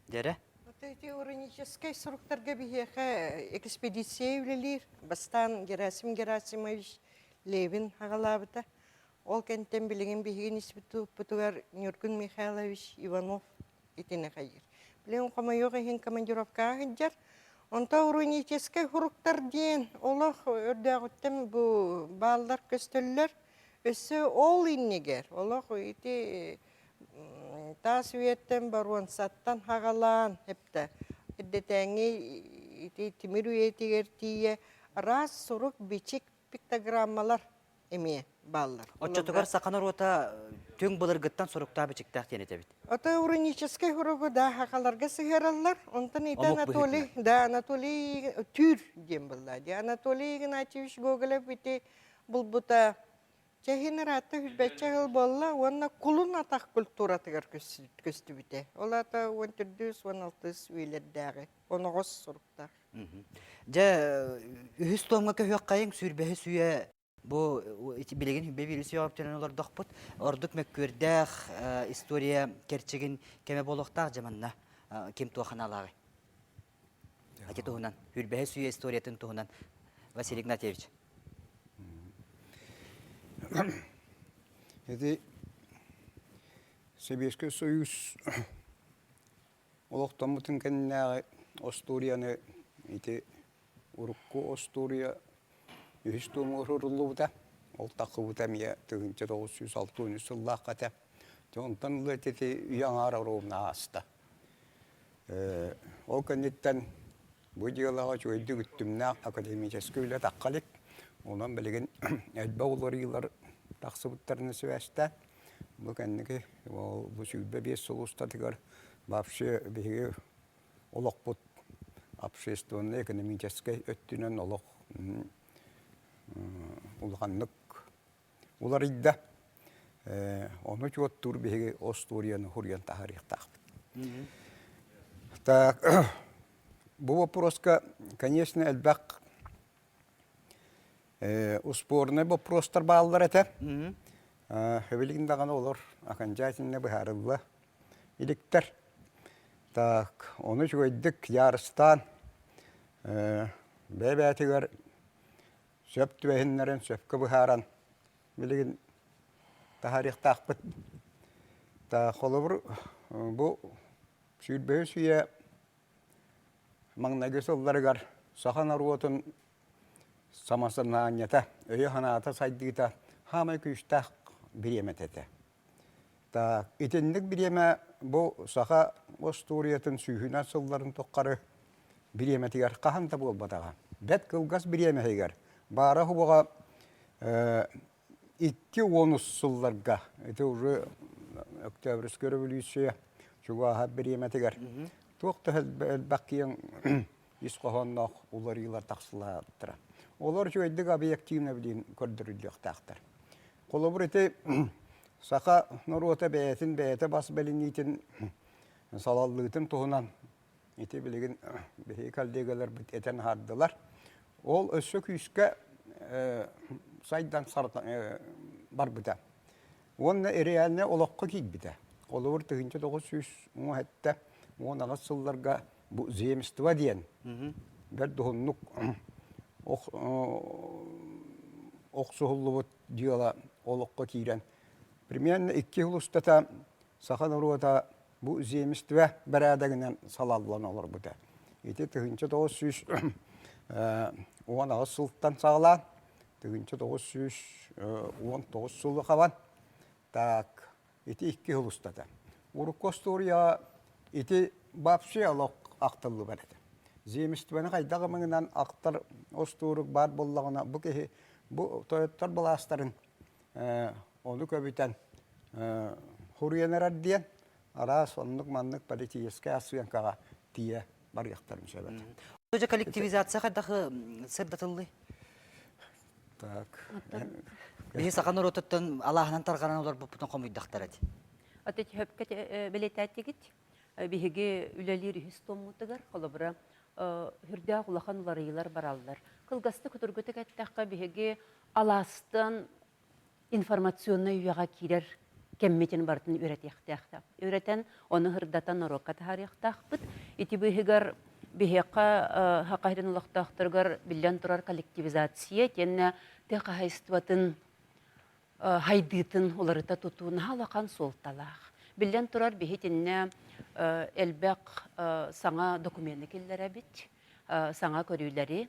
Дьэрэ. Ити ироническай суруктарга биһиэхэ экспедиция үлэлиир. Бастаан Герасим Герасимович Левин аҕалаабыта. Ол кэнтэн билигин биһигин институппутугар Ньургун Михайлович Иванов итини хайыыр. Билигин хомойуох иһин командировкаҕа сылдьар. Онто уруническай суруктар диэн олох өрдөөҕүттэн бу бааллар көстөллөр. Өссө ол иннигэр олох ити таас үйэттэн боруонсаттан хаҕалаан эптэ эрдэтээҥҥи ити тимир үйэтигэр тиийэ араас сурук-бичик пиктограммалар эмиэ бааллар. Оччотугар саха норуота түҥ былыргыттан суруктаах-бичиктээх диэн этэбит. Ото уруническай суругу да хахаларга сыһыараллар. Онтон ити Анатолий, да Анатолий Түүр диэн буолла. Анатолий Игнатьевич Гоголев ити булбута Чэһин ыраатта сүүрбэччэ сыл буолла уонна кулун атах культуратыгар көстүбүтэ. Ол аата уон төрдүс, уон алтыс үйэлэрдээҕи оноҕос суруктаах. Дьэ, үһүс туомҥа көһүөххэйиҥ, сүүрбэһис үйэ бу билигин бэбиирис үйэҕэ олордохпут. Ордук мөккүөрдээх история кэрчигин кэмэ буолуохтаах дьэ манна ким туох аналааҕый? Ити туһунан, сүүрбэһис үйэ историятын туһунан Василий Игнатьевич. Ити Сэбиэскэй Союз олохтоммутун кэннинээҕи остуоруйаны ити урукку остуоруйа үһүс туомугар уруллубута. Ол таххыбыта эмиэ 1963 сыллаахха этэ. Онтон ыла ити үйэ аҥаара оруобуна ааста. Ол кэнниттэн бу дьыалаҕа үчүгэйдик үттүмнээх академическай үлэ тахха илик. Онон билигин элбэх уларыйыылар тахсыбыттарына сибээстээн, бу кэнники бу 25 сыл устатыгар вообще биһиги олохпут общественнай, экономическай өттүнэн олох улаханнык уларыйда. Ону учуоттуур биһиги остуоруйаны хуруйан таһаарыахтаахпыт. Так, бу вопроска, конечно, элбэх успуорунай боппуруостар бааллар этэ. Билигин даҕаны олор окончательно быһаарылла иликтэр. Так, ону үчүгэйдик дьаарыстаан бэйэ-бэйэтигэр сөп түбэһиннэрэн, сөпкө быһааран билигин таһаарыахтаахпыт. Та холобур, бу сүүрбэһис үйэ маҥнайгы сылларыгар саха норуотун самосознанията, өйө-санаата сайдыыта хаамай күүстээх бириэмэтэ этэ. Так, итинник бириэмэ бу саха остуоруйатын сүүһүнэн сылларын тухары бириэмэтигэр хаһан да буолбатаҕа. Бэрт кылгас бириэмэһигэр баара уһуга икки уонус сылларга, ити уже Октябрьская революция чугааһар бириэмэтигэр туох да элбэх киэҥ ис хоһоонноох уларыйыылар тахсылааттара. Олор үчүгэйдик объективно билин көрдөрүллүөхтээхтэр. Холобур ити саха норуота бэйэтин бэйэтэ бас бэлиниитин салаллыытын туһунан ити билигин биһиги коллегаларбыт этэн аһардылар. Ол өссө күүскэ сайдан барбыта. Уонна реальнай олоххо киирбитэ. Холобур, 1917 сылларга бу земство диэн бэрт уһуннук охсуһуллубут дьыала олоххо киирэн примерно икки сыл устата саха норуота бу земство бэрээдэгинэн салаллан олорбута. Ити 1918 сылтан саҕалаан 1919 сылы хабан так ити икки сыл устата. Урукку остуоруйаҕа ити вообще олох ахтыллыбат этэ. Земствоны хайдах ымыҥынан ахтар остуорук баар буоллаҕына бу киһи бу тойоттор былаастарын ону көбүтэн хуруйан эрэр диэн араас оннук-маннык политическай ассыаҥкаҕа тиийэ барыахтарын сөп этэ. Дьэ коллективизация хайдах сырдатыллый? Так. Биһи саха норуотуттан алааһынан тарҕанан олорбуппутун хомуйдахтар эти. Аты хөпкө бэлиэтээттигит. Биһиги үлэлиир үһүс туоммутугар холобура үрдээх улахан уларыйыылар бараллар. Кылгастык судургутук эттэххэ биһиги алаастан информационнай үйэҕэ киирэр кэммитин барытын үөрэтиэхтээх. Үөрэтэн, ону сырдатан норуокка таһаарыахтаахпыт. Ити быыһыгар биһиэхэ Саха сирин олохтоохторугар биллэн турар коллективизация итиэннэ тыа хаһаайыстыбатын хайдыытын уларыта тутуу наһаа улахан суолталаах. Биллэн турар, биһи итиннэ элбэх саҥа докумены киллэрэбит. саҥа көрүүлэри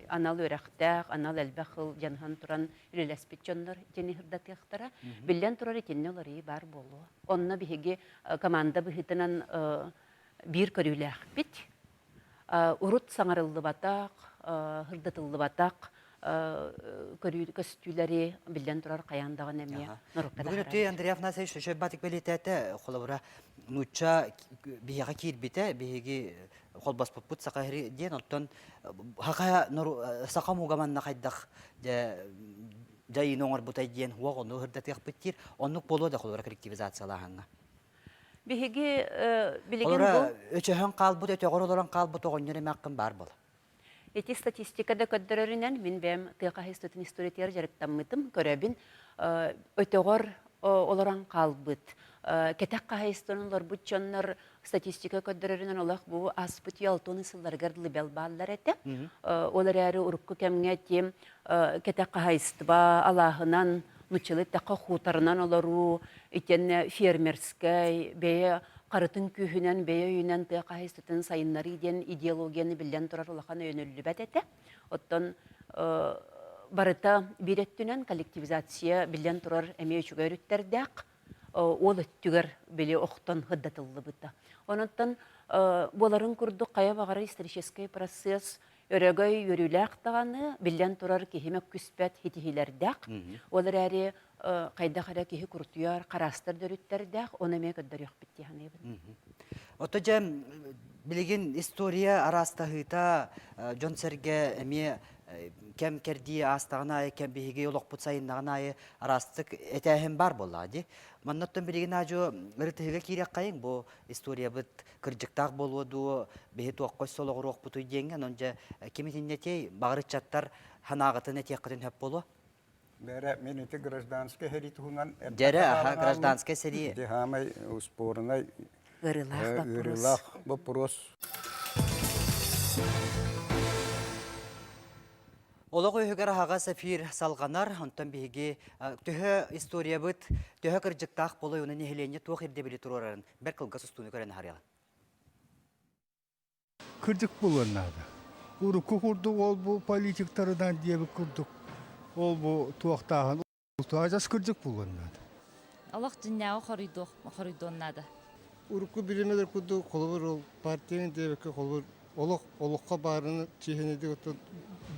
анал үөрэхтээх, анал элбэх сыл дьаныһан туран үлэлэспит дьоннор итини сырдатыахтара. Биллэн турар, итиннэ уларыйыы баар буолуо. Онно биһиги команда быһыытынан биир көрүүлээхпит. Урут саҥарыллыбатах, сырдатыллыбатах көрүү көстүүлэри биллэн турар хайаан даҕаны эмиэ норуокка Бүгүн өттү Андрей Афанасьевич Шөшөбатик бэлиэтээтэ холобура нуучча биһиэхэ киирбитэ биһиги холбоспуппут саха диэн оттон саха саха омуга манна хайдах дьайыыны оҥорбутай диэн уох ону сырдатыахпыт диир оннук буолуо да холобура коллективизациялааһыҥҥа Биһиги билигин бу өчөһөн хаалбыт өтөҕөр олорон хаалбыт оҕонньор эмээххин баар буола. Ити статистика да көрдөрөрүнэн мин бэйэм тыа хаһаайыстыбатын историятыгар дьарыктаммытым, көрөбүн. Өтөҕөр олорон хаалбыт, кэтэх хаһаайыстыбанан олорбут дьоннор статистика көрдөрөрүнэн олох бу ааспыт үйэ алтыны сылларыгар дылы бэл бааллар этэ. Ол эрээри урукку кэмҥэ тим кэтэх хаһаайыстыба алааһынан, нуччалыы эттэххэ хуторынан олоруу, итиэннэ фермерскэй, бэйэ харытын күүһүнэн, бэйэ өйүнэн тыа хаһаайыстыбатын сайыннарыы диэн идеологияны биллэн турар улахан өйөнүллүбэт этэ. Оттон барыта биир өттүнэн коллективизация биллэн турар эмиэ үчүгэй өрүттэрдээх, ол өттүгэр били охтон сырдатыллыбыта. Онон буоларын курдук хайа баҕарар историческай процесс өрөгөй үөрүүлээх даҕаны, биллэн турар киһи мөккүспэт ситиһиилэрдээх. Ол эрээри хайдах эрэ киһи куртуйар, хараастар да өрүттэрдээх, ону эмиэ көрдөрүөхпүт дии саныыбын. Ото дьэ билигин история араастаһыыта дьон-сэргэ эмиэ кэм кэрдии аастаҕын аайы кэм биһиги олохпут сайыннаҕын аайы араастык этээһин баар буоллаҕа дии. Манна оттон билигин аадьуо ырытыһыыга киириэххэйиҥ бу историябыт кырдьыктаах буолуо дуо, биһи туохха өссө олоҕуруохпутуй диэҥҥэ, онон дьэ ким итиннэ этиэй, баҕар ыччаттар санааҕытын этиэххитин сөп буолуо. Бэрэ, мен ити гражданскай сэрии туһунан Дьэрэ, аха, гражданскай сэрии. Ити хаамай успуорунай ыарыылаах вопрос. Ыарыылаах вопрос. Олох үһүгэр аһаҕас эфир салҕанар, онтон биһиги төһө историябыт, төһө кырдьыктаах буолуой уонна нэһилиэнньэ туох ирдэбили туруорарын бэрт кылгас устууну көрөн аһарыаҕын. Кырдьык буолуон наада. Урукку курдук ол бу политиктарынан диэбит курдук ол бу туохтааһын адьас кырдьык буолуон наада. Олох дьиннээҕи хоруйдуох хоруйдуон наада. Урукку бириэмэлэр курдук холобур ол партияны диэбиккэ холобур олох олоххо баарыны чиэһинэйдик оттон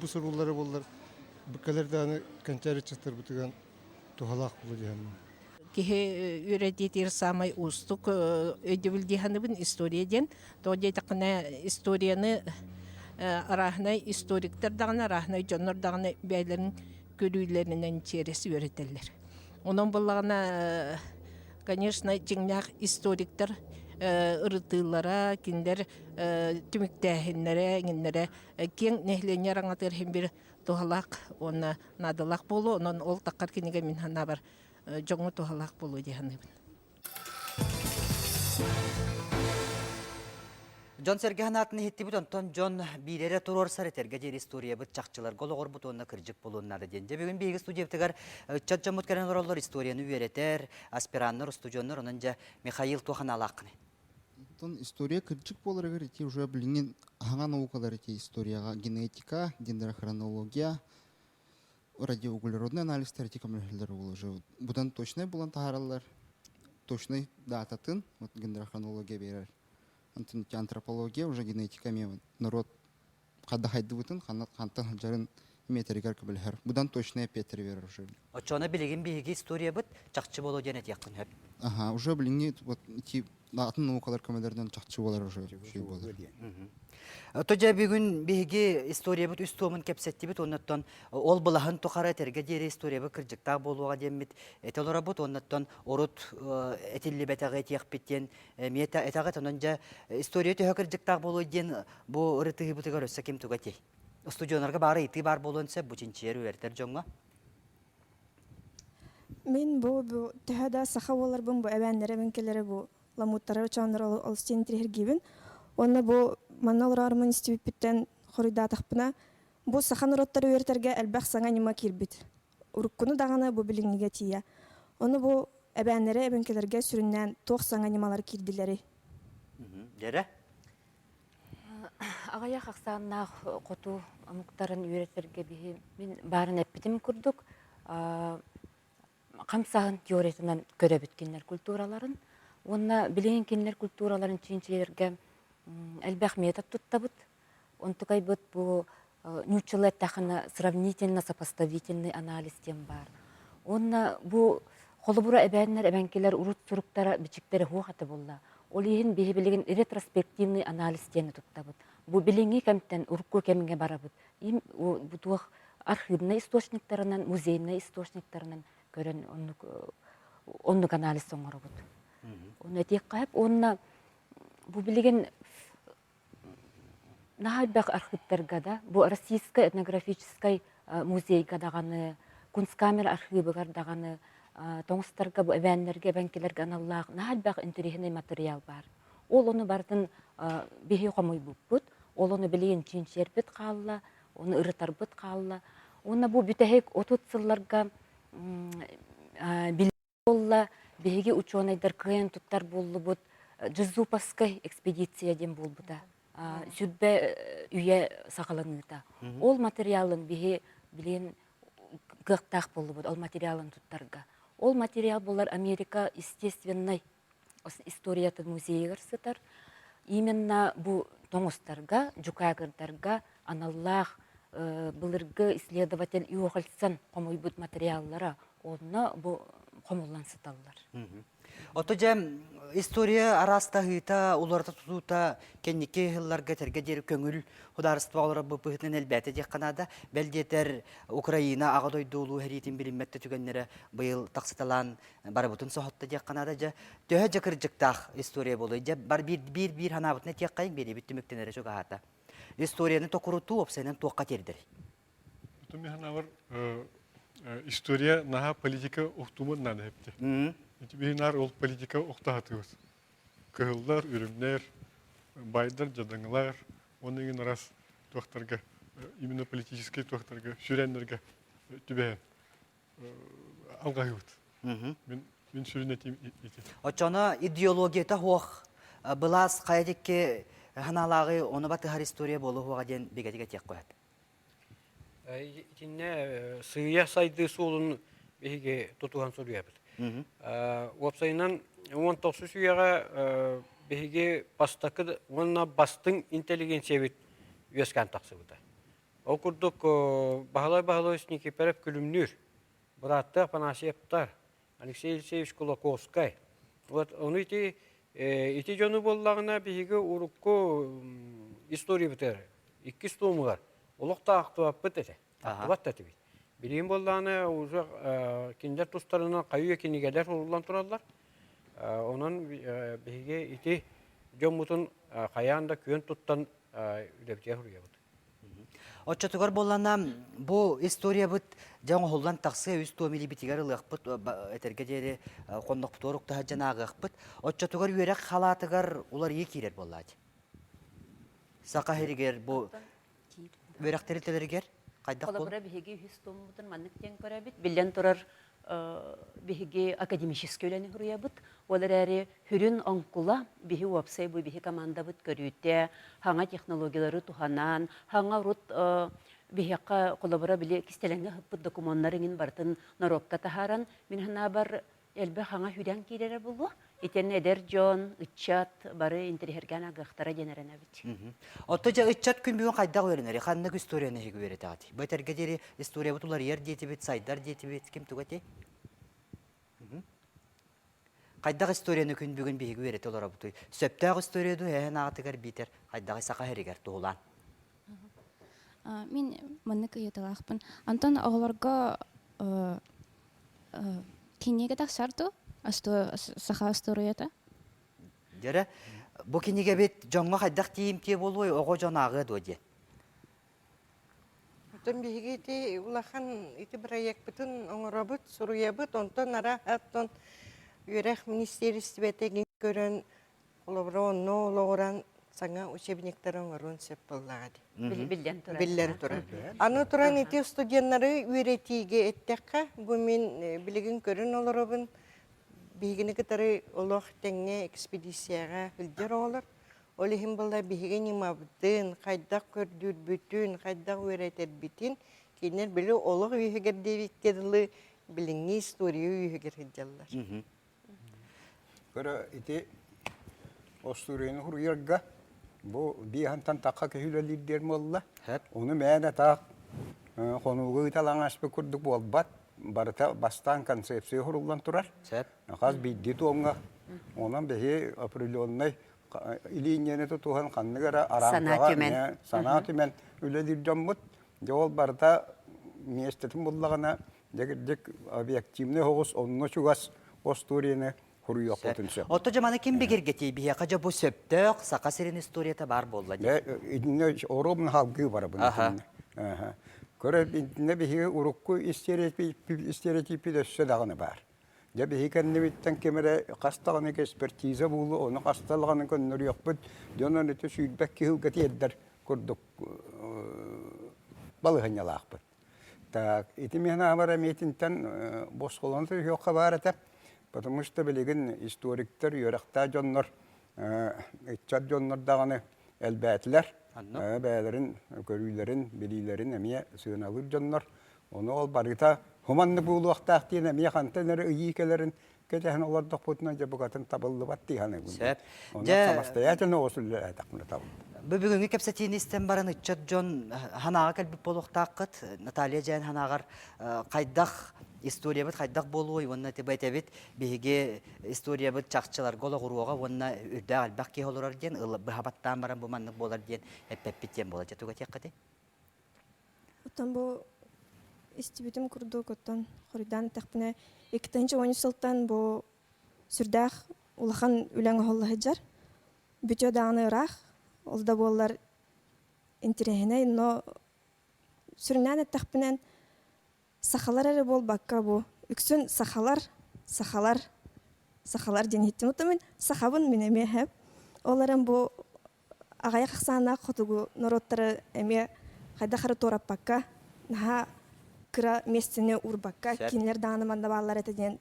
бу суруллара буоллар кэлэр даҕаны кэнчээри ыччаттарбытыгар туһалаах буолуо дии саныыбын. Киһи үөрэтиитигэр саамай уустук өйдөбүл дии саныыбын история диэн. Тоҕо диэтэххинэ историяны арааһынай историктар даҕаны, арааһынай дьоннор даҕаны бэйэлэрин көрүүлэринэн чиэрэс үөрэтэллэр. Онон буоллаҕына, конечно, дьиҥнээх историктар. ырытыылара, кинилэр түмүктээһиннэрэ, иҥиннэрэ киэҥ нэһилиэнньэ араҥатыгар иһин бир туһалаах уонна наадалаах буолуо. Онон ол таххар кинигэ мин санаабар дьоҥҥо туһалаах буолуо дии саныыбын. Дьон-сэргэ санаатын иһиттибит, онтон дьон биир эрэ туруорсар этэргэ диэри историябыт чахчыларга олоҕорбут уонна кырдьык буолуон наада диэн. Дьэ бүгүн биһиги студиябытыгар ыччат дьоммут кэлэн олороллор, историяны үөрэтэр, аспираннар, устудьуоннар, онон дьэ Михаил туох аналааххыный? Онтон история кырдьык буоларыгар ити уже билиҥҥи аһаҥа наукалар ити историяҕа генетика, дендрохронология, радиоуглеродный анализтар ити көмөлөһөллөр уже будан точнай булан таһаараллар точнай дататын вот дендрохронология берер онтон антропология уже генетика эмиэ народ хадда хайдыбытын хантан сылдьарын метригэр көмөлөһөр будан точнай эппиэттэри берер уже Оччоно билигин биһиги историябыт чахчы боло диэн этиэххин сөп. Аха, уже билиҥҥи вот ити атын наукалар көмөлөрүнэн чахчы буолар уже үчүгэй буолар. То дьэ бүгүн биһиги историябыт үс туомун кэпсэттибит оннуттан ол былаһын тухары этэргэ диэри историябыт кырдьыктаах буолуоҕа диэммит этэ олоробут оннуттан урут этиллибэтэҕи этиэхпит диэн эмиэ этэҕит онон дьэ история төһө кырдьыктаах буолуой диэн бу ырытыһыыбытыгар өссө ким туга этиэй устудьуоннарга баары ыйытыы баар буолуон сөп бу чинчийэр үөрэтэр дьоҥҥо Мин бу, бу төһө да саха буоларбын бу эбээннэрэ эбэҥкилэрэ бу ламуттара учааннары олус диэн интириэһиргиибин. Уонна бу манна олорорумун истибиппиттэн хоруйдаатахпына, бу саха норуоттары үөрэтэргэ элбэх саҥа ньыма киирбит. Уруккуну даҕаны бу билиҥҥигэ тиийэ. Ону бу эбээннэрэ эбэҥкилэргэ сүрүннээн туох саҥа ньымалар киирдилэрий? Дьэрэ? Аҕыйах ахсааннаах хоту омуктарын үөрэтэргэ биһи мин баарын эппитим курдук хамсааһын теориятынан көрөбүт кинилэр культураларын уонна билигин кинилэр культураларын чинчийэргэ элбэх метод туттабыт. Онтукайбыт бу нууччалыы эттэххинэ сравнительно сопоставительный анализ диэн баар. Уонна бу холобура эбээннэр эбэҥкилэр урут суруктара бичиктэрэ суох этэ буолла. Ол иһин биһи билигин ретроспективный анализ диэни туттабыт. Бу билиҥҥи кэмтэн урукку кэмҥэ барабыт. Им бу туох архивнай источниктарынан, музейнай источниктарынан көрөн оннук оннук анализ оҥоробут. Ону этиэххэ сөп. Уонна бу билигин Наһаа элбэх архыыптарга да, бу Российскай этнографическай музейга даҕаны, Кунсткамера архыыбыгар даҕаны, тоҥустарга, бу эбээннэргэ, эбэҥкилэргэ аналлаах наһаа элбэх интэриэһинэй матырыйаал баар. Ол ону барытын биһи хомуйбуппут, ол ону билигин чинчийэрбит хаалла, ону ырытарбыт хаалла. Уонна бу бүтэһик 30 сылларга буолла, биһиги учуонайдар кыайан туттар буоллубут Джизуповскай экспедиция диэн буолбута. Сүрбэ үйэ саҕаланыыта. Ол материалын биһи билин кыахтаах буоллубут ол материалын туттарга. Ол материал буолар Америка естественнай историятын музейыгар сытар. Именно бу тоҥустарга, дьукаагырдарга аналлаах былыргы исследователь Иохальсон хомуйбут материаллара онно бу хомуллан сыталлар. Ото дьэ история араастаһыыта, уларыта тутуута кэнники сылларга тэргэ диэри көҥүл судаарыстыба олорор быһыытынан элбээтэ диэххэ наада. Бэл диэтэр Украина аҕа дойду улуу сэриитин билиммэт да түгэннэрэ быйыл тахсыталаан барыбытын соһутта диэххэ наада. Дьэ төһө дьэ кырдьыктаах история буолуой? Дьэ бар биир биир биир санаабытын этиэххэйиҥ, биэриибит түмүктэнэрэ чугаһаата. Историяны токурутуу уопсайынан туохха тиэрдэрий? Отон мин история наһаа политика ухтумун наада эпти. Ити биһи наар ол политика ухтаһатыбыт. Кыһыллар, үрүҥнэр, байдар, дьадаҥылар, уонна иҥин арас туохтарга, именно политическай туохтарга, сүрэннэргэ түбэһэн алҕаһыбыт. Мин мин сүрүн этиим ити. Оччоно идеологията суох былаас хайа дикки ханаалааҕы ону батыһар история буолуо диэн бигэтик этиэх көһөт. Итиннэ сыыйа сайдыы суолун биһиги тутуһан суруйабыт. Уопсайынан 19 үйэҕэ биһиги бастакы уонна бастыҥ интеллигенциябит үөскээн тахсыбыта. Ол курдук Баһылай Баһылайович Никифоров Күлүмнүүр, бырааттыы Афанасьевтар, Алексей Елисеевич Кулаковскай. Вот ону ити ити дьону буоллаҕына биһиги урукку историябытыгар иккис туомугар олох да ахтыбаппыт этэ. Ахтыбат да этибит. Билигин буоллаҕына уже кинилэр тустарынан хайыы кинигэлэр суруллан тураллар. Онон биһиги ити дьоммутун хайаан да күөн туттан үлэбитигэр суруйабыт. Оччотугар буоллана бу историябыт дьэ оҥоһуллан тахсыа үс туом илиибитигэр ылыахпыт этэргэ диэри хоннохпутугар уктаһа дьэн ааҕыахпыт. Оччотугар үөрэх халаатыгар уларыйыы киирэр буоллаат. Саха сиригэр бу үөрэх тэрилтэлэригэр хайдах буол? Холобура, биһиги үһүс туоммутун маннык диэн көрөбүт. Биллэн турар, биһиги академическай үлэни суруйабыт. Ол эрээри сүрүн оҥкула биһи уопсай бу биһи командабыт көрүүтэ, хаҥа технологиялары туһанан, хаҥа урут биһиэхэ холобура били кистэлэҥҥэ ыһыппыт докумуоннар иҥин барытын норуокка таһааран, мин санаабар, элбэх хаҥа сүүрэн киирэрэ буолуо. Итиэннэ эдэр дьон, ыччат бары интэриэһиргээн агыахтара диэн эрэнэбит. Отто дьэ ыччат күн бүгүн хайдах үөрэнэри, ханнык историяны эһиги үөрэтэҕит? Бу этэргэ диэри историябыт уларыйар диэтибит, сайдар диэтибит, ким туга этэй? Хайдах историяны күн бүгүн биһиги үөрэтэ олоробутуй? Сөптөөх история дуу эһэн аатыгар биитэр хайдаҕый саха сиригэр туһулаан? Мин маннык ыйыталаахпын. Антон оҕолорго кинигэ тахсар дуу? Саха остуоруйата? Дьэрэ, бу кинигэбит дьоҥҥо хайдах тиийимтиэ буолуой, оҕо дьон ааҕыа дуо диэн? Оттон биһиги ити улахан ити бырайыакпытын оҥоробут, суруйабыт, онтон арааттан үөрэх министиэристибэтэ көрөн, холобура онно олоҕуран саҥа учебниктары оҥоруон сөп буоллаҕа дии. Биллэн турар. Биллэн турар. Аны туран ити студеннары үөрэтиигэ эттэххэ, бу мин билигин көрөн олоробун, биһигини кытары олох тэҥҥэ экспедицияҕа сылдьар оҕолор. Ол иһин буолла биһиги ньымабытын, хайдах көрдүүрбүтүн, хайдах үөрэтэрбитин кинилэр били олох үөһүгэр диэбиккэ дылы билиҥҥи история үөһүгэр сылдьаллар. Көрө ити остуоруйаны суруйарга бу биэһантан тахха киһи үлэлиир диэн буолла. Ону мээнэ таах хонууга ыыталаан ааспыт курдук буолбат. Барыта бастаан концепция суруллан турар. Хас биирдии туомҥа онон биһи определенный илиинньэни тутуһан ханнык эрэ араҥкаҕа санаа түмэн үлэлиир дьоммут. Дьэ ол барыта миэстэтин буллаҕына дьэ кырдьык объективный соҕус онно чугас остуоруйаны суруйуохпутун сөп. Отто дьэ маны ким бигэргэтий биһиэхэ дьэ бу сөптөөх Саха сирин историята баар буолла дии. Итиннэ оруобуна халгыы барабын итиннэ. Көрө итиннэ биһиги урукку стереотиппит өссө даҕаны баар. Дьэ биһи кэннибиттэн ким эрэ хас даҕаны экспертиза буолуо, ону хас даҕаны көннөрүөхпүт, дьон аны сүүрбэт киһи ылга тиэрдэр курдук балаһыанньалаахпыт. Так, ити мин аабар эмиэтинтэн босхолоно түһүөххэ баар этэ, потому что билигин историктар, үөрэхтээх дьоннор, ыччат дьоннор даҕаны элбээтилэр. Бэйэлэрин көрүүлэрин, билиилэрин эмиэ сыаналыыр дьоннор. Ону ол барыта хуманнык буолуохтаах диэн эмиэ хантан эрэ ыйыы кэлэрин кэтэһэн олордохпутуна дьэ букатын табыллыбат дии саныыбын. Сөп. Онон Дьэ, самостоятельно оҕус үлэлээтэхпинэ табыллар. Бу бүгүҥҥү кэпсэтиини истэн баран ыччат дьон ханаҕа кэлбит буолуохтааххыт. Наталья Дьээн ханаҕар хайдах историябыт хайдах буолуой уонна тиба этэбит биһиги историябыт чахчыларга олоҕуруоҕа уонна үрдээх элбэх киһи олорор диэн быһа баттаан баран бу маннык буолар диэн эппэппит диэн буолар. Дьэ тугу этиэххитий? Оттон бу истибитим курдук, оттон хоруйдаан эттэхпинэ, 2013 сылтан бу сүрдээх улахан үлэ оҥоһулла сылдьар. Бүтүө даҕаны ыраах, ол да буоллар интэриэһинэй, но сүрүннээн эттэхпинэн, сахалар эрэ буолбакка бу үксүн сахалар, сахалар, сахалар диэн иһиттим. Оттон мин сахабын мин эмиэ һэп. Ол эрэн бу аҕыйах ахсааннаах хотугу норуоттары эмиэ хайдах эрэ туораппакка, наһаа кыра миэстэни уурбакка, кинилэр даҕаны манна бааллар этэ диэн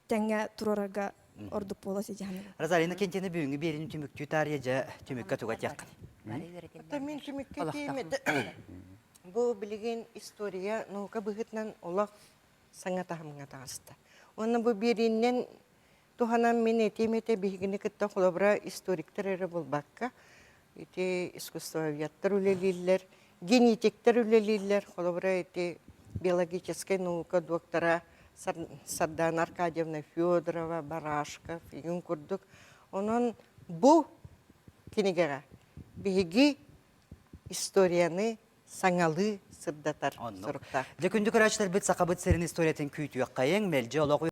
тэҥҥэ туруорарга ордук буолуо сидьаһаныбын. Розалина Кентина бүгүҥҥү биэриини түмүктүү таарыйа дьэ түмүккэ туга этиэххин? Оттон мин түмүккэ этиим бу билигин история наука быһыытынан олох саҥа таһымҥа таҕыста. Уонна бу биэрииннэн туһанан мин этиим этэ биһигини кытта холобура историктар эрэ буолбакка ити искусствоведтар үлэлииллэр, генетиктэр үлэлииллэр, холобура ити биологическай наука доктора Сардана Аркадьевна Федорова, Барашков игин курдук. Онон бу кинигэҕэ биһиги историяны саҥалыы сырдатар соруктаах. Дьэ күндү көрөөччүлэрбит сахабыт сирин историятын күүтүөххэйиҥ, мэлдьи олох.